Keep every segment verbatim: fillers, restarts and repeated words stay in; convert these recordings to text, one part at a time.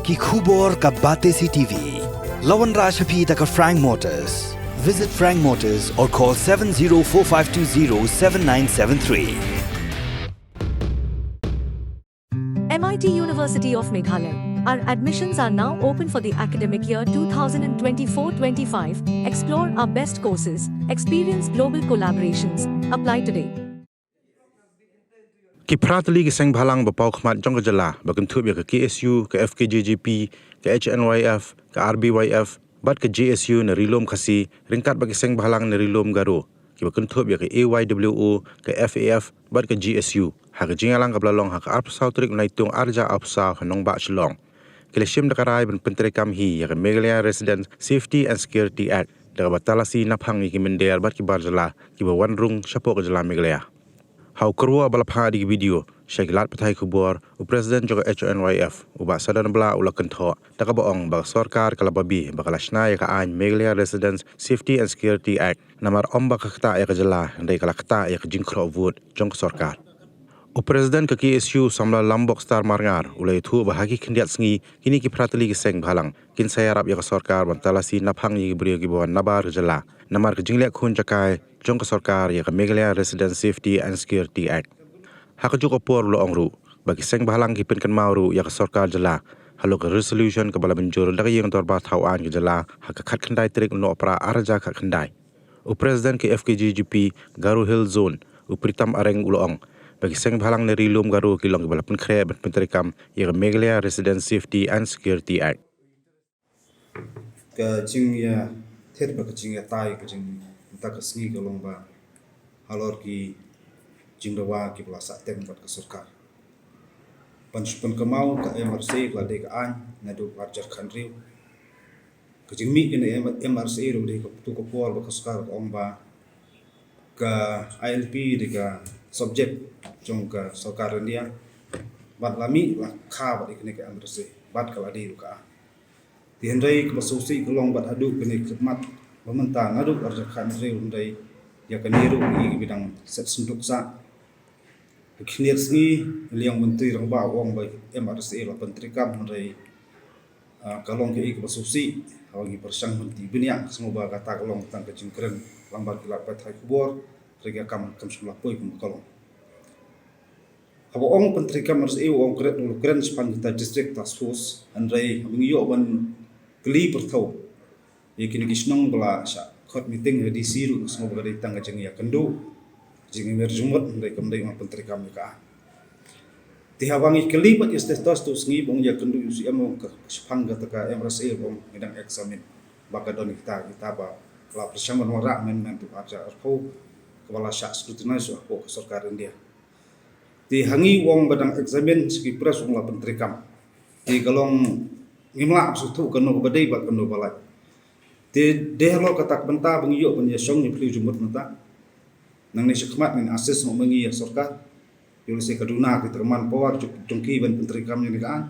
Ki khubor ka Batesi T V. La wanrah sha phi da ka Frank Motors. Visit Frank Motors or call seven zero four five two zero seven nine seven three. M I T University of Meghalaya. Our admissions are now open for the academic year two thousand twenty-four twenty-five. Explore our best courses, experience global collaborations. Apply today. Ki phra tylli ki seng bhalang ba paw khmat jong ka jylla ba kynthup ïa ka K S U, ka F K J G P, ka H N Y F, ka R B Y F bad ka J S U na Ri-lum Khasi ryngkat bad ki seng bhalang na Ri-lum Garo kiba kynthup ïa ka A Y W O, ka F A F bad ka G S U ha ka jingïalang kaba la long ha ka arphew saw tarik u Naitung arhajar arphew saw ha nongbah Shillong. Ki la shim da ka rai ban pyntreikam hi ïa ka Meghalaya Residents Safety and Security Act da kaba talasi naphang ïa ki mynder bad ki bar jylla kiba wan rung shapoh ka jylla Meghalaya. Ha u kyrwoh ba la phah da ki video sha ki lad pathai khubor, u President jong ka H N Y F, u Bah Sadan Blah, u la kynthoh da kaba ong ba ka sorkar ka la babe ba ka la shna ïa ka aiñ Meghalaya Residents Safety and Security Act, namar ym ba ka ktah ïa ka jylla hynrei ka la ktah ïa ka jingkhroh vote jong ka sorkar. U President ka K S U, u samla Lambok Star Marngar, u la ïathuh ba ha ki khyndiat sngi kine ki phra tylli ki seng bhalang kin sa ïarap ïa ka sorkar ban talasi naphang ïa ki briew kiba wan nabar ka jylla namar ka jingleh khun jakai jong ka sorkar ïa ka Meghalaya Residents Safety and Security Act. Ha kajuh ka por u la ong ruh ba ki seng bhalang ki pynkynmaw ruh ïa ka sorkar jylla halor ka resolution kaba la mynjur da ka ïing dorbar thaw aiñ ka jylla ha ka khatkhyndai tarik u Nohprah arhajar khatkhyndai. U President ka F K J G P Garo Hills Zone, u Pritam Areng, u la ong ba ki seng bhalang na Ri-lum Garo ki long kiba la pynkhreh ban pyntreikam ïa ka Meghalaya Residents Safety and Security Act. Ka jingïathied bad ka jingïatai ka jingmynta ka sngi ka long ba halor ki jingdawa kiba la sahteng bad ka sorkar ban shu pynkynmaw ka M R S A ka la dei ka aiñ naduh arhajar khathynriew. Ka jingmih kane M R S A ruh dei ka tu ka por ba ka sorkar ka ong ba ka I L P dei ka subject jong ka sorkar India bad la mih la kha bad ïa kane ka M R S A bad ka la dei ruh ka aiñ. Te hynrei kaba sngewsih ka long bad haduh kane ka khmat ba mynta naduh arhajar khathynriew hynrei ïa kane ruh ngi ki ba dang set synduk sah. Ka khyndiat sngi, liang Myntri Rangbah u ong ba M R S A la pyntreikam hynrei ka long kaei kaba sngewsih. Haba ngi pyrshang ban tip bniah ka sngew ba kata ka long tang ka jingkren lang bad ki lad pathai khubor hynrei ka kam kam shym la poi kum ka long. Haba ong pyntreikam M R S A u ong kren u kren shaphang kita district task force hynrei haba ngi ïoh ban kylli pyrthew ïa kine ki shnong ba la shah khot meeting ha D C ruh ka sngew ba ka dei tang ka jingïakynduh, jingïamir jingmut hynrei kam dei ban pyntreikam ïa ka. Te haba ngi kylli pat ïa status tu sngi ba ong ïakynduh ïa u C M ong ka shaphang kata ka M R S A ba ong ngi dang examine ba ka don kita kita ba la pyrshang ban wanrah amendment tu arhajar arphew kaba la shah scrutinize hapoh ka sorkar India. Te ha ngi u ong ba dang examine, sha ki press u ong la pyntreikam. Te ka long ngim lah sngewthuh kano kaba dei bad kano ba lait. Te dei halor kata ka bynta ba ngi ïoh ban ïashong ïaphylliew jingmut mynta. Nangne shakhmat ngin assist noh ma ngi ïa sorkar. Ïoh lehse ka duna kita ka manpower jong ki ban pyntreikam ïa kane ka aiñ.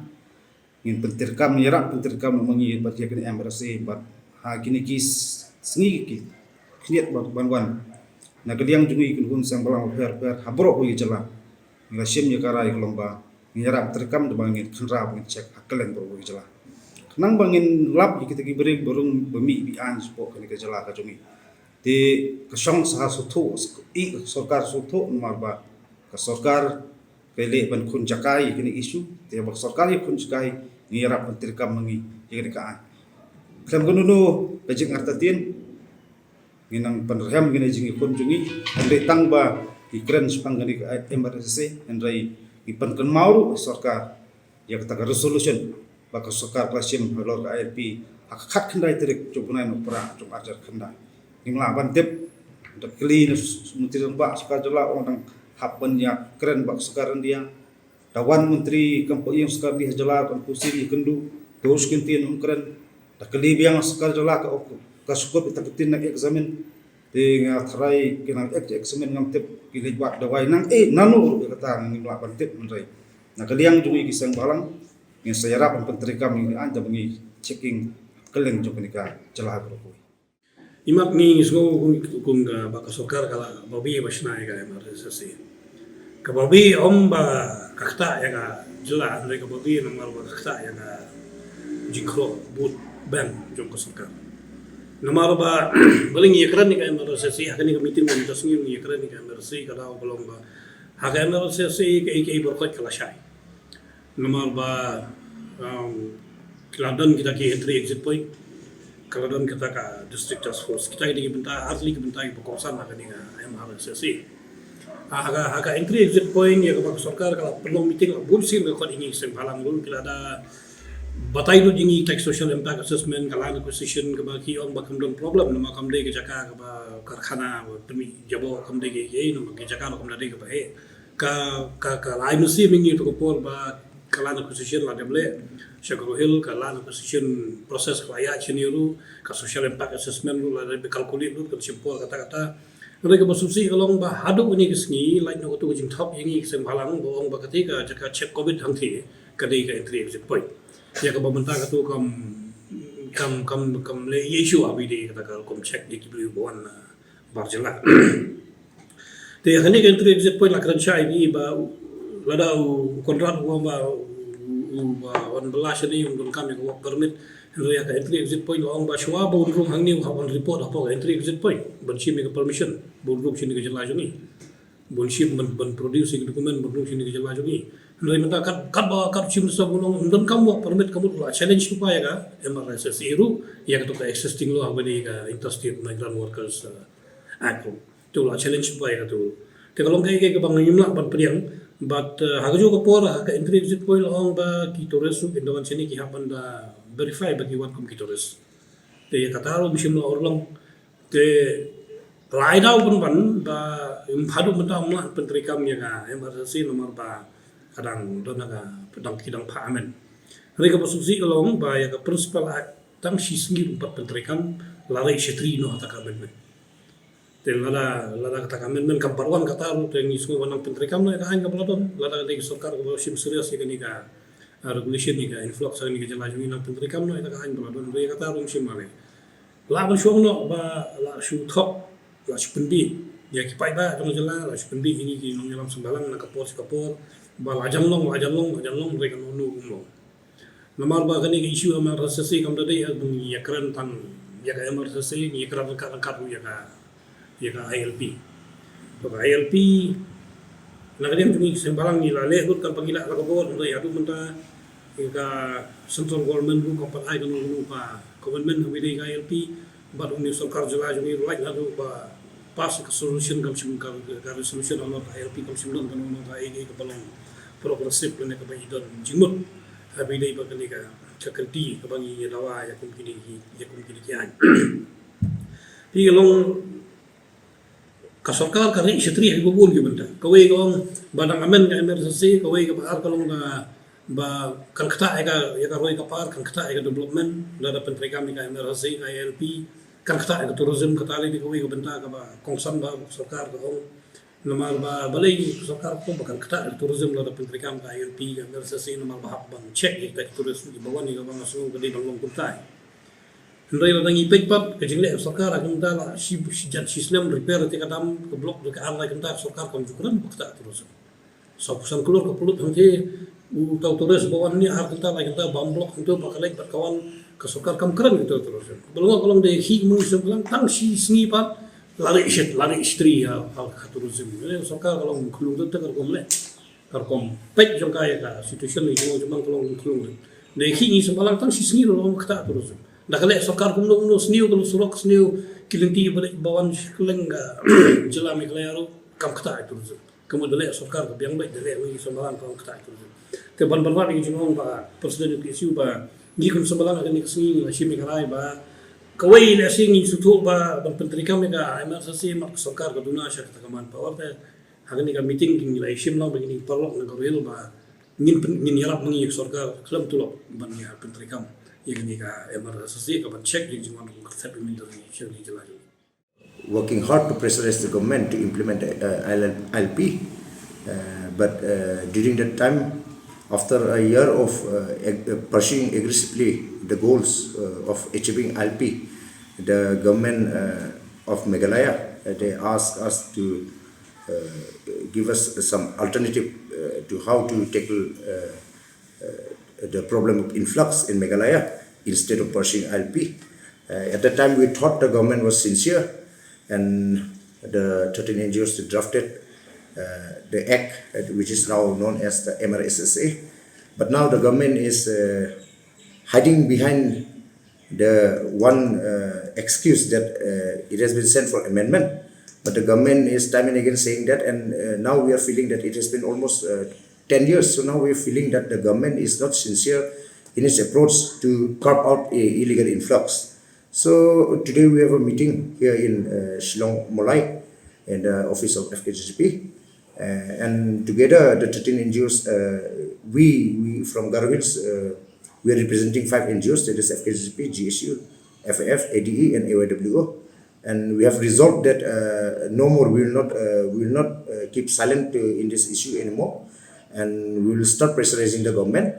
Ngin pyntreikam, ngin ïarap pyntreikam ma ngi bad ïa kane M R S A bad ha kine ki sngi ki khyndiat ban wan na ka liang jong ngi ki nongkyrshan balang bapher bapher ha baroh kawei ka jylla. Ngi la shim ïa ka rai ka long ba ngin ïarap pyntreikam da ba ngin khynra ba ngin check ha kylleng baroh kawei ka jylla. Khnang ba ngin lap ïa kita ki briew ba rung ba mih ba aiñ shapoh kane ka jylla ka jong ngi. Te ka shong sa ha sngewthuh, i ka sorkar sngewthuh namar ba ka sorkar ka leh ban khun jakai ïa kine issue, te ba ka sorkar ïa khun jakai ngi ïarap ban treikam ma ngi ïa kane ka aiñ. Khlem kano kano ka jingartatien ngi nang pynrhem kine jingïakhun jong ngi, hynrei tang ba ngi kren shaphang kane ka M R S A, hynrei ngi pynkynmaw ruh ïa sorkar ïa kata ka resolution ba ka sorkar ka la shim halor ka I L P ha ka khatkhyndai tarik jong u bnai Nohprah jong arhajar khyndai. Ngim lah ban tip. Da kylli na Myntri Rangbah sorkar jylla u ong dang hap ban ïakren bad sorkar India. Da wan Myntri kam poi ïa sorkar India ha jylla kan kusi ïakynduh. Te u shu kyntien um kren. Da kylli biang sorkar jylla ka ong ka shu kup ïa kata ka ktien nang examine. Te nga tharai ki nang examine ngam tip ki leit wad dawai nang eh nano ruh ïa kata ngim lah ban tip hynrei na ka liang jong ngi ki seng bhalang ngin sa ïarap ban pyntreikam ïa kane ka aiñ da ba ngi checking kylleng jong kane ka jylla baroh kawei. Imat ngi sngew kum kum ka ba ka sorkar ka la babe ba shna ïa ka M R S A. Ka babe ym ba ka ktah ïa ka jylla hynrei ka babe namar ba ka ktah ïa ka jingkhlok vote bank jong ka sorkar. Namar ba, ba ngi ïakren ïa ka M R S S A, ha kane ka meeting mynta ka sngi ngi ïakren ïa ka M R S S A, ka daw ka long ba ha ka M R S S A kaei kaei baroh ka la shai. Namar ba, um, ki la don kita ki entry exit point, ka la don kita ka district task force, kita ki dei ki bynta, ar tylli ki bynta kiba kongsan ha kane ka M R S S A. Ha, ha ka, ha ka entry exit point ïa kaba ka sorkar ka la pynlong meeting la bun sien, ka khot ïa ngi ki seng bhalang ruh ki la da batai lut ïa ngi kita ki social impact assessment, ka land acquisition kaba ki ong ba kam don problem, namar kam dei ka jaka kaba karkhana ba pynmih jaboh, kam dei kaei kaei, namar ka jaka ruh kam da dei kaba heh. Ka, ka, ka la ai mynsiem ïa ngi tu ka por ba ka land acquisition la dep leh sha Garo Hills, ka land acquisition process ka la ïaid shane ruh, ka social impact assessment ruh la dep calculate ruh, kan shim por kata kata. Hynrei kaba sngewsih ka long ba haduh kane ka sngi, lait noh katu ka jingthok ïa ngi ki seng bhalang ba ong ba kata ka jaka check covid hangtei ka dei ka entry exit point. Ïa kaba mynta katu kam, kam, kam, kam leh issue ha ba dei kata ka rukom check ïa ki briew ba wan, uh, bar jylla. Te ïa kane ka entry exit point la kren shai ïa ngi ba lada u Conrad u ong ba u, u, u, uh, wan bylla shane, um donkam ïa ka work permit. Hynrei ïa ka entry exit point la ong ba shuwa ba un rung hangne u hap ban report hapoh ka entry exit point ban shim ïa ka permission ba un rung shane ka jylla jong ngi, ban shim ban, ban produce ïa ka document ban rung shane ka jylla jong ngi. Hynrei mynta kat, katba, kat u Chief Minister u ong um donkam work permit, ka mut u la challenge lypa ïa ka M R S S A ruh, ïa katu ka existing law haba dei ka Interstate Migrant Workers, uh, Act ruh. Te u la challenge lypa ïa katu. Te ka long kaei kaei kaba ngim lah ban pdiang, but, uh, ha kajuh ka por ha ka entry exit point la ong ba ki tourist ruh kin da wan shane, ki hap ban da verify ba ki wan kum ki tourist. Te ïa kata ruh ym shym la urlong. Te la ai daw pynban ba ym, haduh mynta ym lah pyntreikam ïa ka M R S S A namar ba ka dang don ha ka, dang, ki dang phah amend. Hynrei kaba sngewsih ka long ba ïa ka Principal Act tang shi sngi ruh ym pat pyntreikam, la rieh shatri noh kata ka amendment. Te lada, lada kata ka amendment kam pat wan kata ruh, te ngi sngew ba nang pyntreikam noh ïa ka aiñ kaba la don, lada ka dei ka sorkar kaba shim serious ïa kane ka, uh, regulation ïa ka influx ha kane ka jylla jong ngi, nang pyntreikam noh ïa ka aiñ ba la don, hynrei ïa kata ruh ym shym la leh. Lah ban shu ong noh ba la shu thok, la shu pynbiej ïa ki paidbah jong ka jylla, la shu pynbiej ïa ngi ki nongïalam seng bhalang na ka por sha ka por ba la jan long, la jan long, la jan long, hynrei kano kano um long. Namar ba kane ka issue M R S S A kam da dei ban ïakren tang ïa ka M R S S A, ngi ïakren ryngkat ryngkat ruh ïa ka, ïa ka I L P. To ka I L P na ka liang jong ngi ki seng bhalang ngi la leh lut katba ngi lah ka bor, hynrei haduh mynta ïa ka central government ruh kam pat ai kano kano ka commitment ha ba dei ka I L P. Bad une u sorkar jylla jong ngi ruh lait naduh ba pass ka resolution kam shym, ka, ka resolution halor ka I L P kam shym don kano kano kaei kaei kaba long progressive lane kaba i don jingmut ha ba dei ba kane ka, ka kynti kaba ngi ïa dawa ïa kum kine ki, ïa kum kine ki aiñ. Phi long ka sorkar ka rieh shatri ha kiba bun ki bynta. Kawei ka ong ba dang amend ka M R S S A, kawei kaba ar ka long ba, ba kan ktah ïa ka, ïa ka roi ka par, kan ktah ïa ka development, lada pyntreikam ïa ka M R S S A, ka I L P, kan ktah ïa ka tourism, kata lei kawei ka bynta kaba kongsan ba sorkar ka ong. Namar ba balei ka sorkar ka ong ba kan ktah ïa ka tourism lada pyntreikam ka I L P, ka M R S S A, namar ba hap ban check ïa kita ki tourist kiba wan, ïa kaba nga sngew ka dei ban long kumta. Hynrei lada ngi peit pat ka jingleh ka sorkar ha kynta la shi, shi jan shi snem repair ïa ka dam, ka block, ka ar lai kynta ka sorkar kam ju kren ba ktah tourism. Sawphew san klur ka pynlut hangtei, uta u tourist ba wan hangne ar kynta lai kynta bam block hangto ba ka leit bad ka wan, ka sorkar kam kren ïa uta u tourism. Ba long, ka long da ïakhih ïa ki seng bhalang tang shi sngi pat la rieh shat, la rieh shatri ïa ka tourism. Ka sorkar ka long khlung te ka rukom leh. Ka rukom peit jong ka ïa ka situation ïa ka jingmong jingmang ka long khlung. Da ïakhih ïa ngi seng bhalang tang shi sngi ruh long ktah tourism. Da ka leh sorkar kumno kumno, sniew ka surok, sniew ki lynti ba leit ba wan sha kylleng ka jylla Meghalaya ruh kam ktah tourism. Ka mut da leh sorkar ka biang beit, da leh ngi seng bhalang kam ktah tourism. Te ban ban wad ïa ka jingong ba President P S U ba ngi kum seng bhalang ha kane ka sngi ngi la shim ïa ka rai ba kawei lehse ngi sngewthuh ba ban pyntreikam ïa ka M R S S A, mat ka sorkar ka duna sha kata ka manpower. Te ha kane ka meeting ngi la ïashim lang ba ngi paralok na ka rel ba ngin pyn-, ngin ïarap ma ngi ïa ka sorkar khlem tulop ban ïa pyntreikam ïa kane ka M R S S A ka ban check ïa ka jingwan rukom kyrthep ïa ka mynder sha kane ka jylla jong ngi. Working hard to pressurize the government to implement, uh, I L P, uh, but, uh, during that time, after a year of, uh, ag-, uh, pursuing aggressively the goals, uh, of achieving I L P, the government, uh, of Meghalaya, uh, they asked us to, uh, give us some alternative, uh, to how to tackle, uh, uh, the problem of influx in Meghalaya. instead of pursuing I L P. Uh, at that time, we thought the government was sincere, and the thirteen N G Os drafted uh, the act, uh, which is now known as the M R S S A. But now the government is uh, hiding behind the one uh, excuse that uh, it has been sent for amendment. But the government is time and again saying that, and uh, now we are feeling that it has been almost uh, ten years. So now we are feeling that the government is not sincere in its approach to curb out a illegal influx. So today we have a meeting here in uh, Shillong Molai in the office of F K J G P. Uh, and together, the thirteen N G Os, uh, we, we from Garo Hills, uh, we are representing five N G Os, that is F K J G P, G S U, F A F, A D E, and A Y W O. And we have resolved that uh, no more, we will not, uh, we will not uh, keep silent uh, in this issue anymore. And we will start pressurizing the government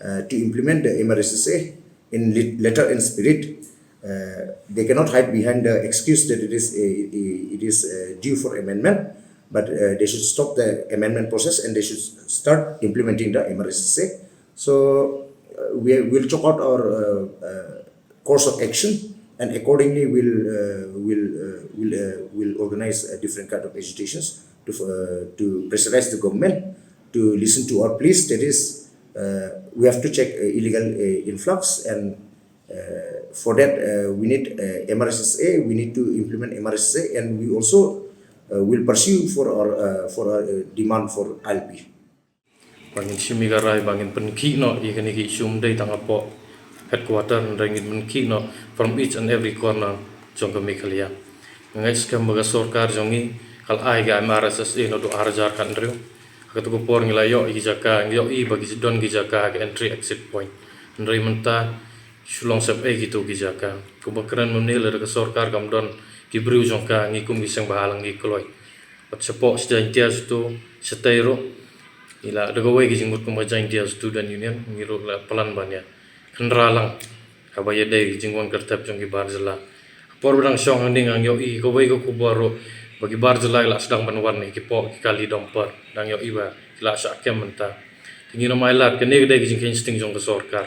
uh, to implement the M R S S A in lit- letter and spirit. Uh, they cannot hide behind the excuse that it is a, a- it is uh, due for amendment, but uh, they should stop the amendment process and they should start implementing the M R S S A. So uh, we will chalk out our uh, uh, course of action, and accordingly, we'll uh, we'll uh, we'll uh, we'll organize a different kind of agitations to uh, to pressurize the government to listen to our pleas. That is, uh, we have to check uh, illegal uh, influx, and uh, for that uh, we need uh, M R S S A. We need to implement M R S S A, and we also uh, will pursue for our uh, for our uh, demand for I L P. Ba ngin shim ïa ka rai ba ngin pynkhih noh ïa kane ka issue, ym dei tang hapoh headquarter, hynrei ngin pynkhih noh from each and every corner jong ka Meghalaya. Nga ngeit skhem ba ka sorkar jong ngi ka la ai ka M R S S A naduh ar hajar khathynriew. Ha kata ka por ngi la ïoh ïa ki jaka, ngi ïoh ïa ba ki don ki jaka ha ka entry exit point. Hynrei mynta shu long sep ei kito ki jaka. Kumba kren mynne, lada ka sorkar kam don ki briew jong ka, ngi kum ki seng bhalang ngi kloi. Bad shapoh sha Jaintia sha tu, shatei ruh, ngi la da kawei ka jingmut kum ka Jaintia Student Union, ngi ruh la plan ban ïa khynra lang haba ïadei ka jingwan kyrtep jong ki bar jylla. Por ba dang shong hangne nga ïohi kawei ka khubor ruh ba ki bar jylla ki la sdang ban wan na ki poh ki kali dumper, dang ïohi ba ki la shah kem mynta. Te ngin ym ailad, kane ka dei ka jingkheiñ sting jong ka sorkar.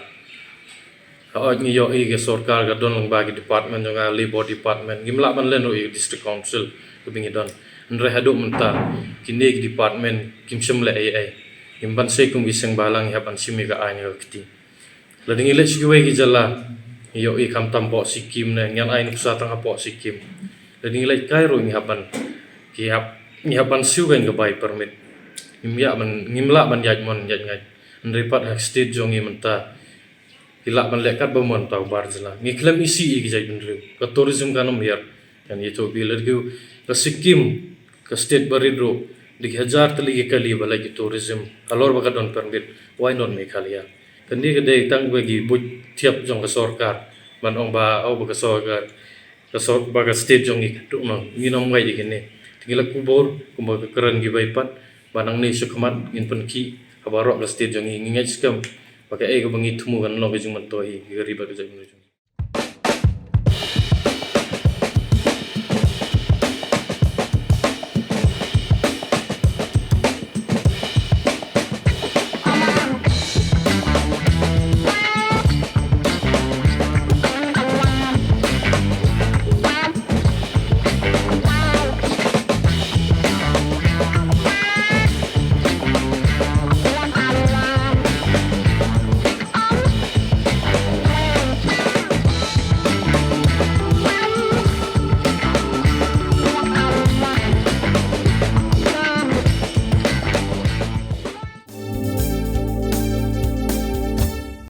Hooid, ngi ïohi ka sorkar ka don lyngba ki department jong ka, Labour Department. Ngim lah ban len ruh ïa ka District Council kaba ngi don. Hynrei haduh mynta kine ki department kim shym leh ei ei. Ngim ban sei kum ki seng bhalang ngi hap ban shim ïa ka aiñ ka kti. Lada ngi leit sha kiwei ki jylla, ngi ïohi khamtam poh Sikkim ne, ngan ai nuksa tang hapoh Sikkim. Lada ngi leit kai ruh ngi hap ban, ki hap, ngi hap ban siew keiñ ka bai permit. Ngim ïa ban, ngim lah ban ïaid mon ïaid ngait. Hynrei pat ha state jong ngi mynta ki lah ban leh katba mon uta u bar jylla. Ngi khlem isih ïa ki jaitbynriew. Ka tourism kan ym hiar. Kan ïathuh phi, lada ki, ka Sikkim, ka state barit ruh, da ki hajar tylli ki kali ba leit ki tourism halor ba ka don permit. Why not Meghalaya? Kane ka dei tang ba ki buit thiap jong ka sorkar ban ong ba, oh, ba ka sorkar, ka sor, ba ka state jong ngi ka duk noh. Ngin ym ngeit ïa kine. Te ngi la kubur kumba ka kren kiwei pat ba nangne shakhmat ngin pynkhih ha baroh ka state jong ngi. Ngi ngeit skhem ba kaei kaba ngi thmu kan long ka jingmyntoi ïa ka ri bad ka jaitbynriew jong ngi.